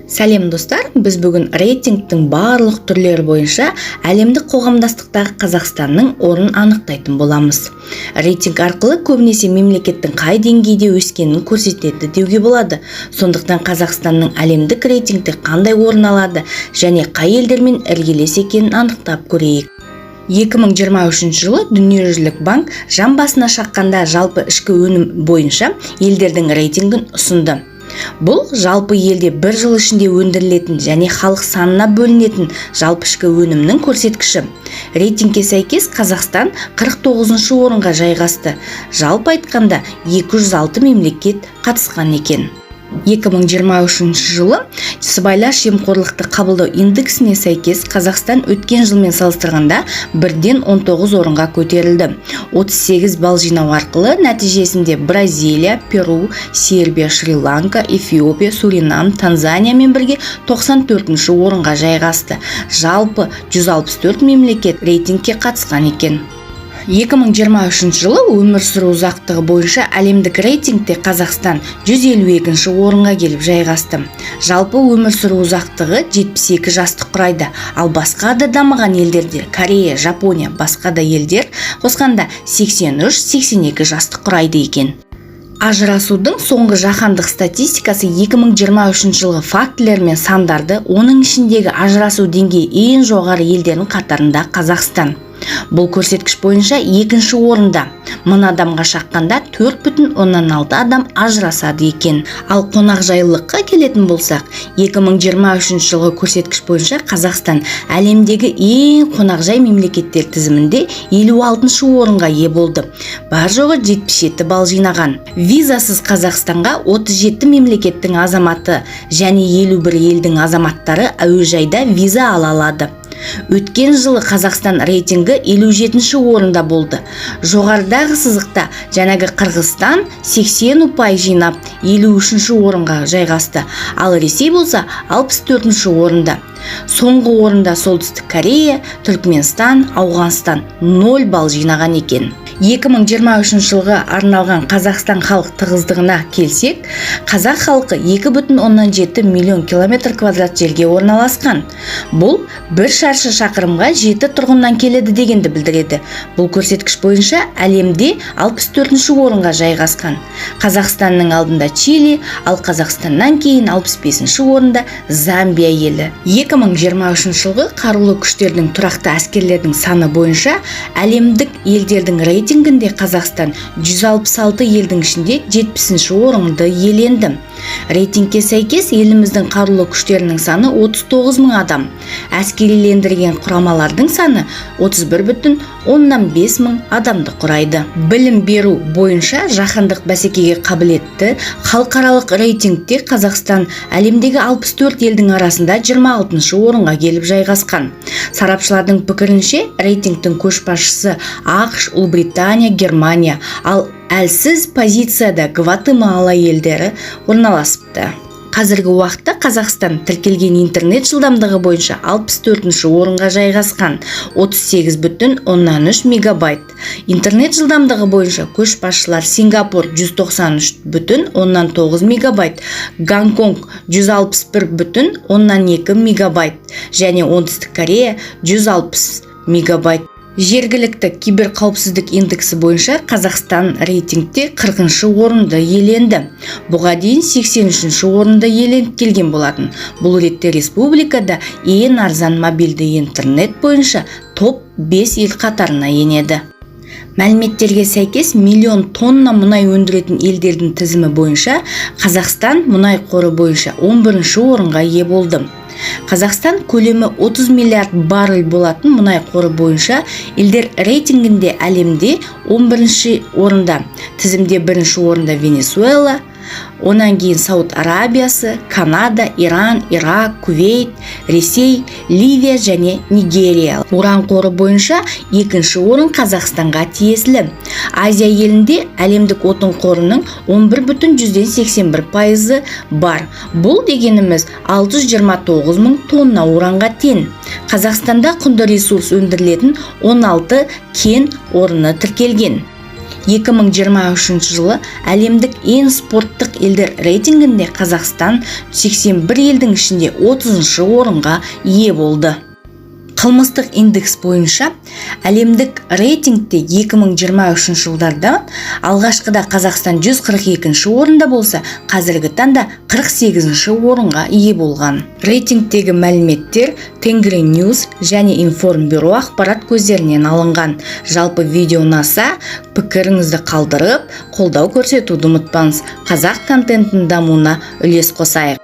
Сәлем, достар! Біз бүгін рейтингтің барлық түрлері бойынша әлемдік қоғамдастықтағы Қазақстанның орнын анықтайтын боламыз. Рейтинг арқылы көбінесе мемлекеттің қай деңгейде өскенін көрсетеді деуге болады. Сондықтан Қазақстанның әлемдік рейтингте қандай орын алады және қай елдермен іргелес екенін анықтап көрейік. 2023 жылы Дүниежүзілік банк жан басына шаққанда жалпы ішкі өнім бойынша елдердің рейтингін ұсынды. Бұл жалпы елде бір жыл ішінде өндірілетін және халық санына бөлінетін жалпы ішкі өнімнің көрсеткіші. Рейтингке сәйкес, Қазақстан 49 орынға жайғасты. Жалпы айтқанда, 206 мемлекет қатысқан екен. 2023 жылы сыбайлас жемқорлықты қабылдау индексіне сәйкес, Қазақстан өткен жылмен салыстырғанда бірден 19 орынға көтерілді, 38 балл жинау арқылы. Нәтижесінде Бразилия, Перу, Сербия, Шри-Ланка, Эфиопия, Суринам, Танзаниямен бірге 94 орынға жайғасты. Жалпы 164 мемлекет рейтингке қатысқан екен. 2023 жылы өмір сүру ұзақтығы бойынша әлемдік рейтингте Қазақстан 152 орынға келіп жайғасты. Жалпы өмір сүру ұзақтығы 72 жасты құрайды, ал басқа да дамыған елдерде, Корея, Жапония, басқа да елдер қосқанда 83-82 жасты құрайды екен. Ажырасудың соңғы жаһандық статистикасы 2023 жылғы фактілер мен сандарды, оның ішіндегі ажырасу деңгейі ең жоғары елдердің қатарында Қазақстан. Бұл көрсеткіш бойынша екінші орында. 1000 адамға шаққанда 4,6 адам ажырасады екен. Ал қонақжайлылыққа келетін болсақ, 2023 жылғы көрсеткіш бойынша Қазақстан әлемдегі ең қонақжай мемлекеттер тізімінде 56 орынға ие болды. Бар жоғы 77 балл жинаған. Визасыз Қазақстанға 37 мемлекеттің азаматы және 51 елдің азаматтары әуежайда виза ала алады. Өткен жылы Қазақстан рейтингі 57 орында болды. Жоғарыдағы сызықта жаңағы Қырғызстан 80 ұпай жинап, 53 орынға жайғасты, ал Ресей болса 64 орында. Соңғы орында Солтүстік Корея, Түркменстан, Ауғанстан 0 балл жинаған екен. 2023 жылға арналған Қазақстан халық тығыздығына келсек, қазақ халқы 2,7 миллион километр квадрат жерге орналасқан. Бұл бір шаршы шақырымға 7 тұрғыннан келеді дегенді білдіреді. Бұл көрсеткіш бойынша әлемде 64 орынға жайғасқан. Қазақстанның алдында Чили, ал Қазақстаннан кейін 65 орында Замбия елі. 2023 жылғы қарулы күштердің тұрақты әскерлердің саны бойынша әлемдік елдердің рейтингінде Қазақстан 166 елдің ішінде 70 орынды иеленді. Рейтингке сәйкес, еліміздің қарулы күштерінің саны 39 мың адам. Әскерилендірген құрамалардың саны 31,5 мың адамды құрайды. Білім беру бойынша жаһандық бәсекеге қабілетті халықаралық рейтингте Қазақстан әлемдегі 64 елдің арасында 26 орынға келіп жайғасқан. Сарапшылардың пікірінше, рейтингтің көшбасшысы АҚШ, Ұлыбритания, Германия, ал әлсіз позицияда Гватемала елдері орналасыпты. Қазіргі уақытта Қазақстан тіркелген интернет жылдамдығы бойынша 64 орынға жайғасқан, 38,3 мегабайт. Интернет жылдамдығы бойынша көшбасшылар Сингапур 193,9 мегабайт, Гонконг 161,2 мегабайт және Оңтүстік Корея 160 мегабайт. Жергілікті киберқауіпсіздік индексі бойынша Қазақстан рейтингте 40 орынды иеленді. Бұған дейін 83 орынды иеленіп келген болатын. Бұл ретте республикада ең арзан мобильді интернет бойынша топ 5 ел қатарына енеді. Мәліметтерге сәйкес, миллион тонна мұнай өндіретін елдердің тізімі бойынша Қазақстан мұнай қоры бойынша 11 орынға ие болды. Қазақстан көлемі 30 миллиард баррель болатын мұнай қоры бойынша елдер рейтингінде әлемде 11 орында. Тізімде бірінші орында Венесуэла, онан кейін Сауд Арабиясы, Канада, Иран, Ирак, Кувейт, Ресей, Ливия және Нигерия. Уран қоры бойынша екінші орын Қазақстанға тиесілі. Азия елінде әлемдік отын қорының 11,81 пайызы бар. Бұл дегеніміз 629 мың тонна уранға тең. Қазақстанда құнды ресурс өндірілетін 16 кен орны тіркелген. 2023 жылы әлемдік ең спорттық елдер рейтингінде Қазақстан 81 елдің ішінде 30 орынға ие болды. Қылмыстық индекс бойынша әлемдік рейтингте 2023 жылдарда алғашқыда Қазақстан 142 орында болса, қазіргі таңда 48 орынға ие болған. Рейтингтегі мәліметтер Тенгри Ньюс және Информбюро ақпарат көздерінен алынған. Жалпы, видео ұнаса, пікіріңізді қалдырып, қолдау көрсетуді ұмытпаңыз. Қазақ контентінің дамуына үлес қосайық.